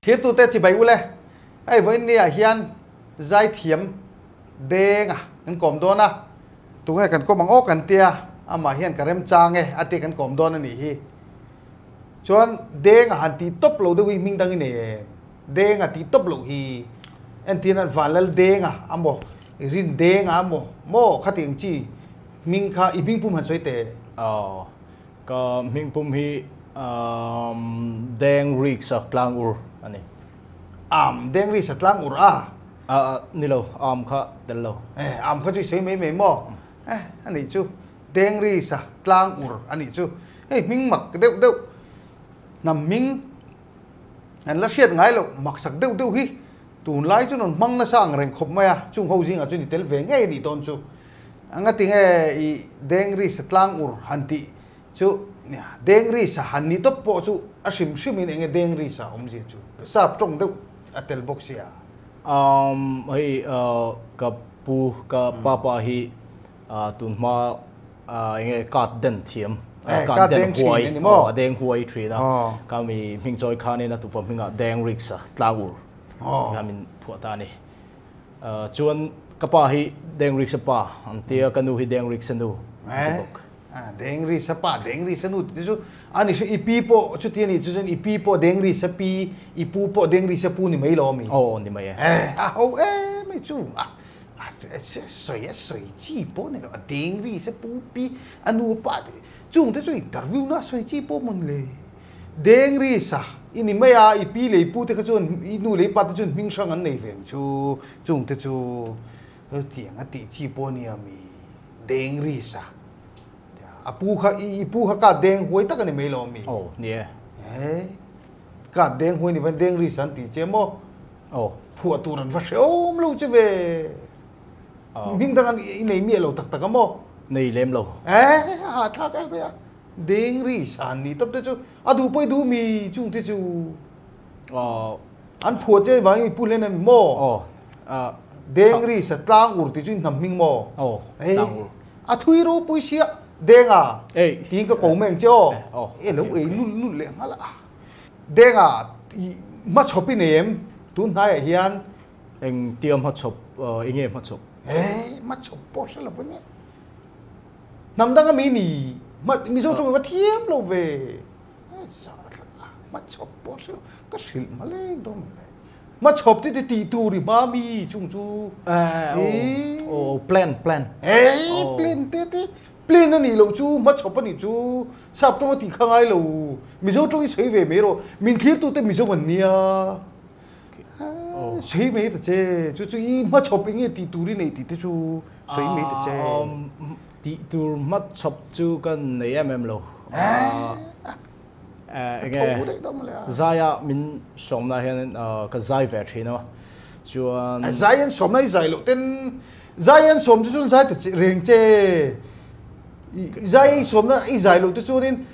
Thirtute chibai ule, hei vawiin ni ah hian zaithiam deng a kan kawm dawn a, tunge kan kawm ang aw kan tia, amah hian ka remchang e a tia kan kawm dawn a nih hi. Chuan deng a han tih tawp lo deuh hi hming dang i nei em? Deng a tih tawp loh hi entir nan Vanlal deng a amaw, Rin deng a amaw, maw khati ang chi hming kha i hming pum han sawi teh. Aw, ka hming pum hi Deng Rigs a tlang ur a ni. Am, Deng Rigs a tlang ur a? A, ni lo, am kha tel lo. Eh, am kha chu i sawi mai mai maw? Eh, a nih chu. Deng Rigs a tlang ur a nih chu. Hei hming mak deuh deuh, hnam hming an la hriat ngai loh maksak deuh deuh hi tunlai chu rawn hmang nasa ang reng khawp mai a, chung ho zingah chuan i tel ve ngei a nih dawn chu. Anga tinge i Dengri sa tlang ur han tih chu nia, Dengri sa han ni tawp pawh chu a hrim hrimin enge Dengri sa awmzia chu sap tawng deuh a tel bawk sia. Um, hei ka pu ka papa hi tunhma enge card den thiam card den huai a deng huai thin a ka mi hming chawi khanin a tupa hmingah Deng Rigs a tlang ur kha min phuah ta a ni. Chuan ka pa hi Deng Rigs a pa an tia ka nu hi Deng Rigs a nu an ti bawk. Deng Rigs a pa Deng Rigs a nu tih te chu a ni hre i pi pawh chuti a nih chu chuan i pi pawh Deng Rigs a pi i pu pawh Deng Rigs a pu ni mai lo ami? Aw ni mai e. A ho em mai chu a sawi a sawi chi pawh ni lo a Deng Rigs a pu pi a nu a pa te chung te chu interview na sawi chi pawh mawn le. Deng ri sa i ni mai a, i pi leh i pu te kha chuan i nu leh i pa te chuan hming hrang an nei ve ang chu, chung te chu hetiang a tih chi pawh a nia mi deng ri sa a pu kha i pu kha ka deng huai tak a ni mai lo mi. Aw ni e. E ka deng huai ni van deng ri sa an tih che maw? Aw. Phuah tur an va hrehawm lo che ve. Hming dang an i nei miah lo tak tak a maw? Nei lem lo. E a thlak em mai a. Deng ri san ni tawp te chu a duh pawh i duh mi chung te chu an phuah che vangin i pu hlen em maw? Deng ri sa tlang ur tih chu i hnam hming maw? A thui ropui sia Deng a tiin ka ko mai ang che aw e lo ei nulh nulh leh nghal a Deng a hmachhawp i nei em tun hnaiah hian Engtia hmachhawp enge hmachhawp? Hmachhawp pawh hre lo ania. Hnam danga mi ni Mizo tawng va thiam lo ve. Hmachhawp pawh hre lo ka hrilh hma leng dawn le. Hmachhawp te ti tur i hma mi chung chu. Oh plan plan. Eh plan te te plan a nih loh chu hmachhawp a nih chu sap tawng a tih kha ngai lo. Mizo tawng i sawi ve mai rawh. Min thlir te Mizo an nia. Sawi mai ta che chu chu i hmachhawp enge tih tur i nei tih te chu sawi mai ta che. Tih tur hmachhawp chu ka nei em em lo. Enge zaia min sawmna hian ka zai ve thin a chuan. Zai an sawmna i zai loh ten zai an sawm chu chuan zai ta reng che. Zai i sawmna i zai loh te chuanin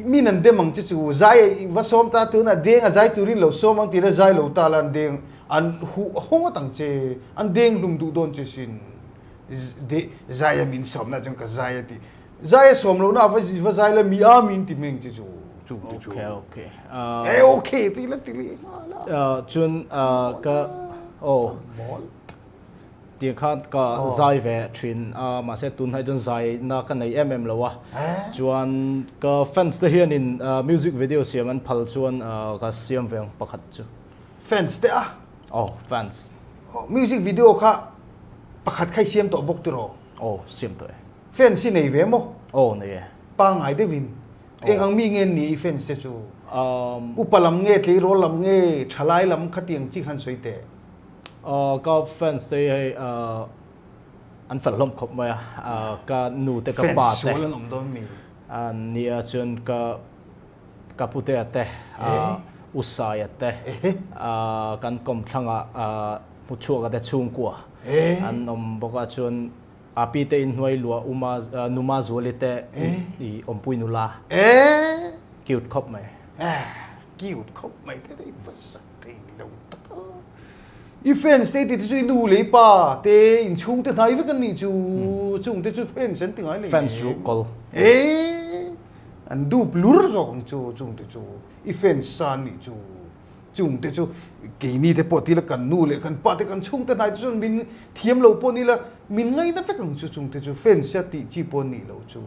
min an dem ang che chu zai va sawm ta tunah deng a zai turin lo sawm ang tih la zai lo ta la an deng an huh haw ngawt ang che an deng hlum duh dawn che sin zai a min sawm na chuan ka zai a ti zai a sawm loh na va zai la mi a min ti meng che chu chu te chu okay okay eh okay ti la ti leh nghal a chuan ka oh Tih khan ka zai ve thin a, mahse tunhnai chuan zaina ka nei em em lo a, chuan ka fans te hianin music video siam an phal chuan ka siam ve ang pakhat chu. Fans te a? Aw, fans. Music video kha pakhat kha i siam tawh bawk tiraw? Aw, siam tawh e. Fans hi nei ve maw? Aw, nei e. Pangngai deuhin. Eng ang mi nge ni i fans te chu? Upa lam nge, tleirawl lam nge, thalai lam khatiang chi khan sawi teh. Ka fans te hi hei an fel hlawm khawp mai a, ka nu te ka pa te. Fans sual an awm dawn mi? Nia chuan ka ka putea te, Usaia te, kan kawmthlangah Hmuchhuaka te chhungkua an awm bawk a, chuan Api te inhnuai luah Uma Numa Zuali te i awmpui nula. Cute khawp mai. Cute khawp mai te i va sak thei lo tak a. I fans te ti te chu i nu leh i pa te inchhung te hnai vek an nih chu chung te chu fans an ti ngai leh Fans ruh kawl. E an dup lur zawk ang chu chung te chu i fans sa an nih chu. Chung te chu keini te pawh tila kan nu leh kan pa te kan chhung te hnai te chuan min thiam lo pawh nila min ngaina vek ang chu chung te chu fans a tih chi pawh nih loh chu.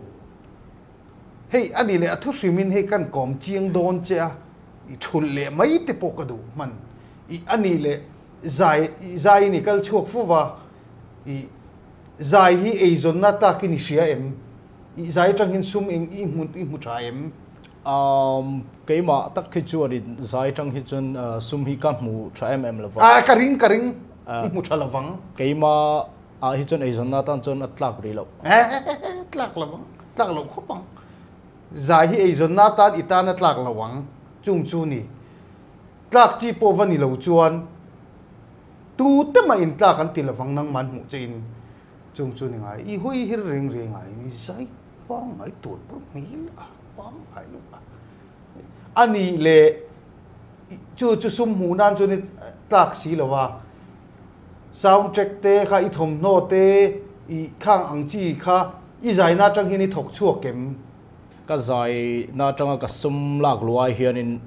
Hei a nih leh a thu hrimin hei kan kawm chiang dawn che a i thulh leh mai te pawh ka duh hman i a nih leh zai zai in i kal chhuak fo va i zai hi eizawnna takin i hria em i zai atang hian sum eng i hmu i hmu tha em? Um keimah tak hi chuan in zai atang hi chuan sum hi ka hmu tha em em lova. A ka ring ka ring i hmu tha lovang. Keimah ah hi chuan eizawnna atan chuan a tlak rih loh. Tlak lovang tlak loh khawp ang. Zai hi eizawnna atan i tan a tlak lo ang chung chu ni. Tlak chi pawh va ni lo chuan tu te mah in tlak an ti lovang nangman hmuh che in chung chu ni ngai. I hawi hi reng reng ai ni zai pangngai tur pawh hmel a pangngai lo a. A nih leh chu chu sum hmuh nan chuan i tlak si lo va, sound track te kha i thawmhnaw te i khang ang chi kha i zaina atang hian i thawk chhuak em? Ka zaina atanga ka sum lak luai hianin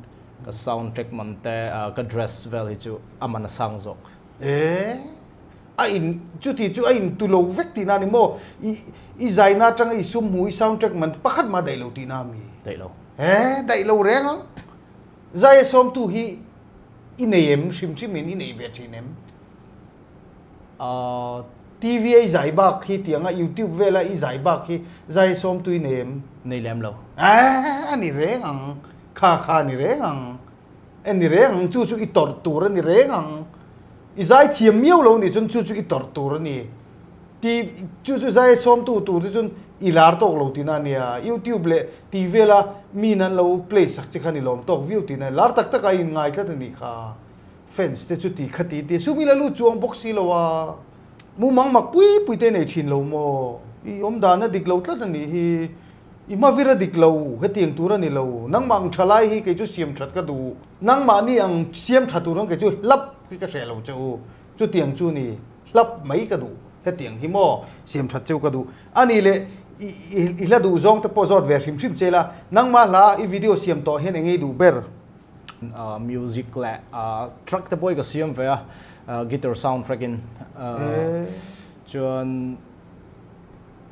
ka sound track man te ka dress vel hi chu a man a sang zawk. E, a in chuti chu a in tu lo vek tihna a ni maw? I i zaina atanga i sum hmu i sound track man pakhat mah daih lo tihna a mi? Daih lo. E, daih lo reng ang. Zai a sawmtu hi i nei em? Hrim hrim in i nei ve thin em? Ahh. TV a i zai bak hi tiang a YouTube vela i zai bak hi zai a sawmtu i nei em? Nei lem lo. Eeh a ni reng ang. Kha kha a ni reng ang. A ni reng ang. Chu chu i tawrh tur a ni reng ang. I zai thiam miau lo nih chuan chu chu i tawrh tur a ni. Ti chu chu zai sawmtu tur te chuan i lar tawk lo tihna a nia. YouTube leh tih vela mi in an lo play sak che khan i lawm tawk viau tihna a ni. Lar tak tak a in ngai tlat a nih kha. Fans te chu ti kha ti ti sum ila lut chuang bawk si lo a. Mumang mak pui pui te nei thin lo maw? I awm dan a dik lo tlat a nih hi. I hma vir a dik lo, hetiang tur a ni lo. Nangmah ang tha lai hi kei chu siam that ka duh. Nangmahni ang siam tha tur ang kei chu hlap hi ka hreh lo che u. Chutiang chu ni, hlap mai ka duh. Hetiang hi maw siam that cheu ka duh. A nih leh i hla duh zawng te pawh zawt ve hrim hrim che la, nangmah hla i video siam tawh hian eng nge i duh ber? Music leh track te pawh hi ka siam ve a, guitar sound track in. Chuan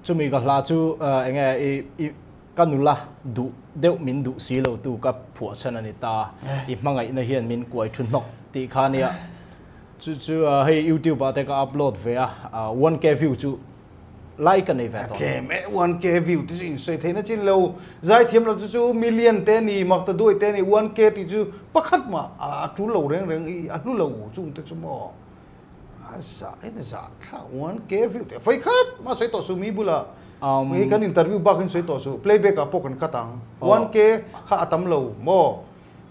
chumi ka hla chu eng nge i ka nula duh deuh min duh si lo tu ka phuah chhan a ni ta. I hmangaihna hian min kuai thu hnawk tih kha nia. Chu chu hei YouTube ah te ka upload ve a, 1K view chu lai ka nei ve tawh. Tlem e, 1K view te chu insawi theihna chin lo. Zaithiam lo chu chu million te a ni, makta duai te a ni, 1K tih chu pakhat mah a tul lo reng reng i a hlu lo chung te chu maw. A zah in a zah thlak 1K view te vawi khat mah sawi tawh suh mi bulah. Hei kan interview bak in sawi tawh suh, playback ah pawh kan cut ang. 1K kha a tam lo maw.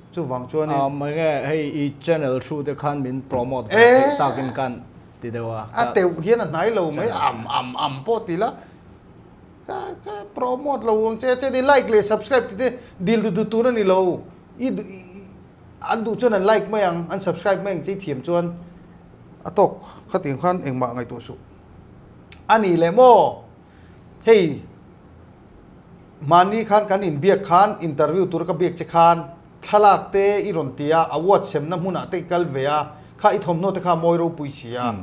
Chuvang chuanin. Um, enge hei i channel thu te khan min promote ve theih takin kan ti deuh a. A teuh hian a hnai lo mai, am am am pawh ti la. Ka ka promote lo ang che, che ni like leh subscribe ti te dil duh duh tur a ni lo. I an duh chuan an like mai ang, an subscribe mai ang che i thiam chuan a tawk khatiang khan engmah ngaihtuah suh. A ni leh maw? Hei. Mahni khan kan inbiak khan interview tur ka biak che khan thlalak te i rawn ti a, award semna hmunah te i kal ve a, kha i thawmhnaw te kha a mawi ropui si a,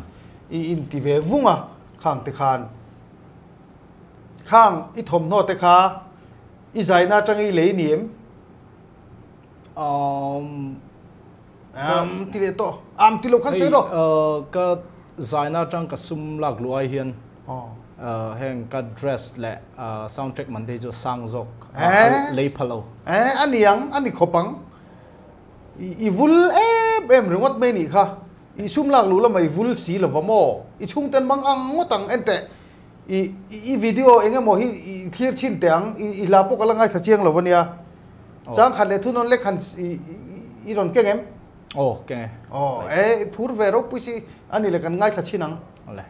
i inti ve vung a khang te khan. Khang i thawmhnaw te kha i zaina atanga i lei ni em? Um, um ti leh tawh. Um ti lo khan sawi rawh. Ka zaina atang ka sum lak luh ai hian heng ka dress leh soundtrack man te hi chu sang zawk lei pha lo. Eh a ni ang, a ni khawp ang. I vul em em ringawt mai nih kha. I sum lak luh lamah i vul si lova maw? I chhungten mang ang ngawt ang enteh. I i video eng emaw hi i thlir chhin teh ang, i hla pawh ka la ngaithla chiang lo ania. Chang khat leh thunawn lek han i rawn keng em? Aw, keng e. Aw, e i phur ve ropui si a ni le kan ngaithla chhin ang. Awle.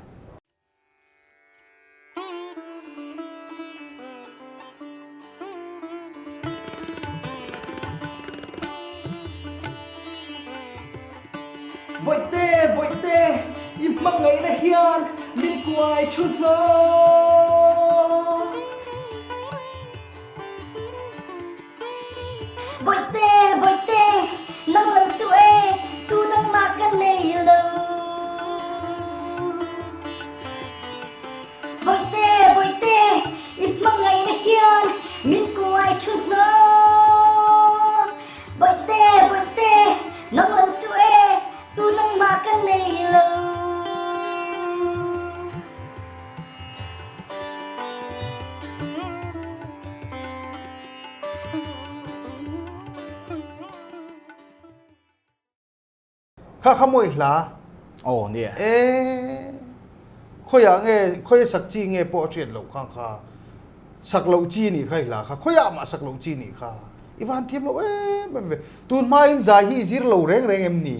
Bawihte, bawihte, i hmangaihna hian min kuai thu hlawm. Bawihte, bawihte, nang lo chu e. Kha kha mawi hla. Aw nia. E khawiah nge khawia sak chi nge pawh a hriat loh khang kha. Sak loh chi nih kha i hla kha. Khawiah mah sak loh chi nih kha. I van thiam loh em em ve. Tun hmain zai hi i zir lo reng reng em ni?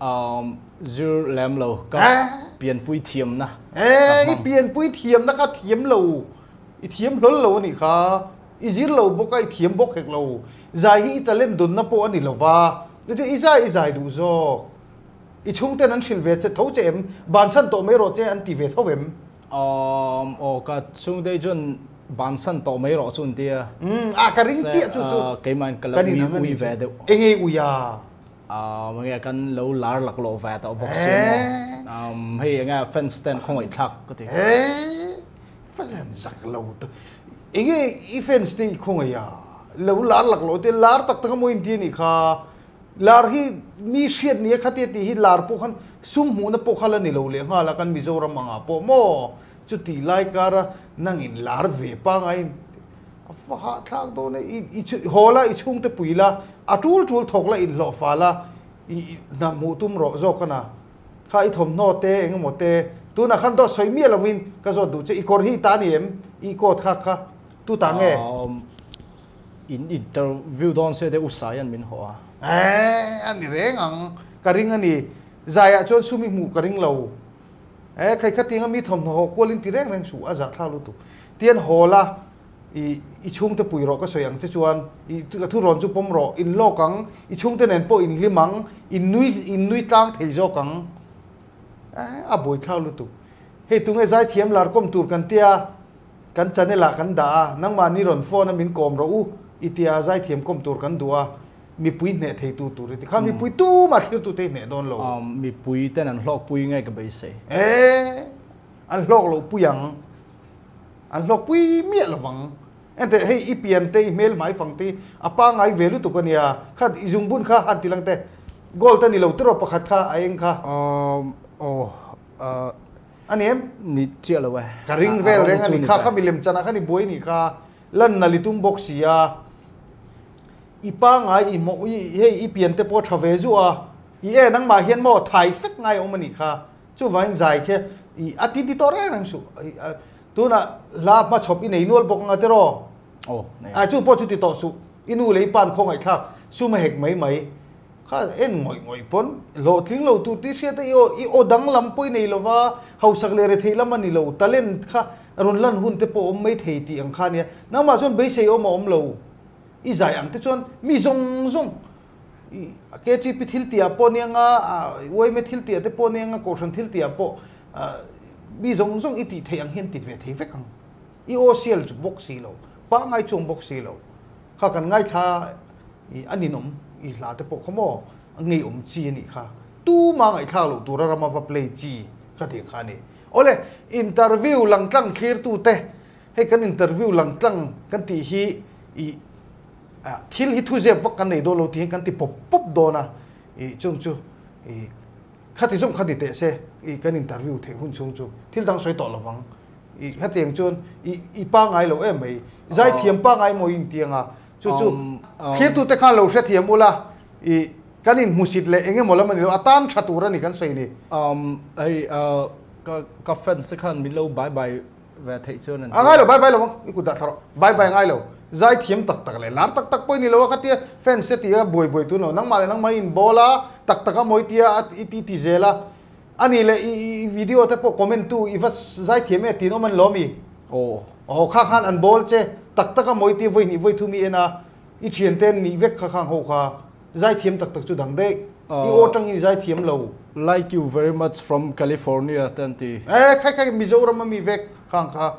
Um, zir lem lo. Ka pianpui thiamna. E, i pianpui thiamna kha thiam lo. I thiam hlawl lo anih kha. I zir lo bawk a, i thiam bawk hek lo. Zai hi i talent dunna pawh a ni lo va. I zai i zai duh zawk. I chhungten an hrilh ve che tho che em? Bansan tawh mai rawh che an ti ve tho em? Um, aw, ka chhungte chuan bansan tawh mai rawh chu an ti a. Um, a ka ring chiah chu chu. Keimah ka lo ui ui ve deuh. Enge ui a? Um, enge kan lo lar laklawh ve tawh bawk sia maw. Um, hei enge fans ten khawngaih thlak ka ti. Eh, fans zak lo te. Enge i fans te i khawngaih a? Lo lar laklawh te lar tak tak a maw in ti anih kha. Lar hi mi hriat nia khatia tih hi lar pawh khan sum hmuhna pawh kha la ni lo leh nghal a kan Mizoram angah pawh maw chuti lai kara nangin lar ve pangai a va hahthlak dawn e i i haw la i chhungte pui la a tul tul thawk la inhlawh fal a i hna hmuh tum rawh zawk a na kha i thawmhnaw te engemaw te tunah khan dawt sawi miah lovin ka zawt duh che i kawr hi i ta ni em i coat kha kha tu ta nge? In interview dawn se te u Saian min haw a. Eh, a ni reng ang. Ka ring a ni. Zaiah chuan sum i hmuh ka ring lo. Eh, khai khatianga mi thawmhnaw haw kualin ti reng reng suh, a zahthlak lutuk. Tian haw la, i i chhungte pui rawh ka sawi ang che chuan, i ka thurawn chu pawm rawh, in lawk ang, i chhungte nen pawh in hlim ang, in nui in nui tlang thei zawk ang. Eh, a buaithlak lutuk. Hei tunge zaithiam lar kawm tur kan tia. Kan channel ah kan dah a, nangmahni rawn phone a min kawm rawh u i tia zaithiam kawm tur kan duh a, mipui hneh thei tu tur i ti kha, mipui tumah thlir tu te i hneh dawn lo. Mipui ten an hlawkpui nge ka beisei. E, an hlawk loh pui ang, an hlawkpui miah lo vang. Enteh hei i pian te i hmel hmai fang te hi a pangai ve lutuk a nia, kha i zungbun kha han ti lang teh, gold a ni lo tiraw pakhat kha a eng kha. Aw, A ni em? Ni chiah lo e. Ka ring vel reng a ni kha, kha milem chanah khan i buai nih kha, lan nal i tum bawk si a, i pangai i hmawh i hei i pian te pawh a tha ve zuah a, i e nangmah hian maw thai fek ngai a awm a nih kha, chuvangin zai khi i a ti ti tawh reng reng suh, tunah hla hmachhawp i nei nual bawk anga tiraw? Aw, nei. A chu pawh chu ti tawh suh, i nu leh i pan khawngaih thlak sum a hek mai mai. Kha en ngawih ngawih pawn hlawhtling lo tur tih hriat a i aw i aw danglam pawh i nei lo va, hausak leh rethei lam a ni lo, talent kha rawn lan hun te pawh a awm mai thei tih ang kha a nia. Nangmah chuan beisei awm a awm lo. I zai ang te chuan mi zawng zawng i KTP thil tih ah pawh nia nga, yma thil tih ah te pawh nia nga, kohhran thil tih ah pawh mi zawng zawng i tih theih ang hian ti ve thei vek ang. I aw sial chu bawk si lo, pangngai chuang bawk si lo. Kha kan ngaithla i a ninawm i hla te pawh kha maw a ngeiawm chi a nih kha. Tuma ngaihthlak loh tura rama va play chi kha tih kha a ni. Awle, interview langtlang thlirtute, hei kan interview langtlang kan tih hi i thil hi thuzep vak kan nei dawn lo tih hi kan ti pawp pawp dawn a, i chung chu i khati zawng kha ni teh se i kan interview theih hun chhung chu thil dang sawi tawh lovang. I hetiang chuan i i pangai lo em mai. Zaithiam pangai maw in tiang a. Chu chu thirtute khan lo hrethiam ula i kan in hmusit leh eng emaw lam a ni lo a tan tha tur a ni kan sawi ni. Hei ka ka fans te khan min lo bye bye ve theih chuan an ti. A ngai lo bye bye lo ang i kut dah thla rawh. Bye bye ngai lo. Zaithiam tak tak leh lar tak tak pawh i ni lo a khatia fans te tia buai buai tur lo. Nangmah leh nangmah i in bawl a tak tak a mawi tia i ti zel a. A nih leh i video te pawh comment tu i va zaithiam e tiin awm an lawm i? Aw. Aw kha khan an bawl che tak tak a mawi tia vawi hnih vawi thum i en a, i thian te an nih vek kha khang ho kha zaithiam tak tak chu dang daih. I aw tangin i zaithiam lo. Like you very much from California te an ti. E khai khai Mizoram a mi vek khang kha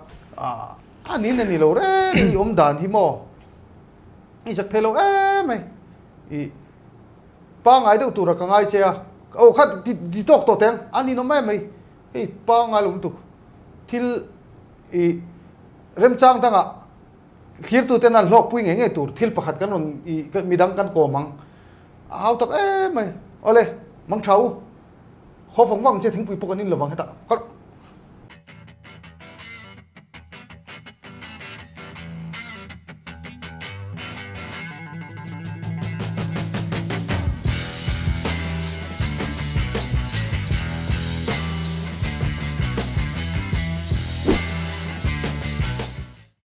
a nin a ni lo reng i awm dan hi maw i zak thei lo em mai i. Pangngai deuh tura ka ngai che a, aw kha ti ti tawk tawh teng a ninawm mai mai, hei pangngai lo lutuk thil i remchang dangah thlirtu ten an hlawkpui ngei ngei tur thil pakhat kan rawn i midang kan kawm ang a hau tak em mai, awle mang tha u, haw vang vang che thingpui pawh kan in lovang hetah kalh.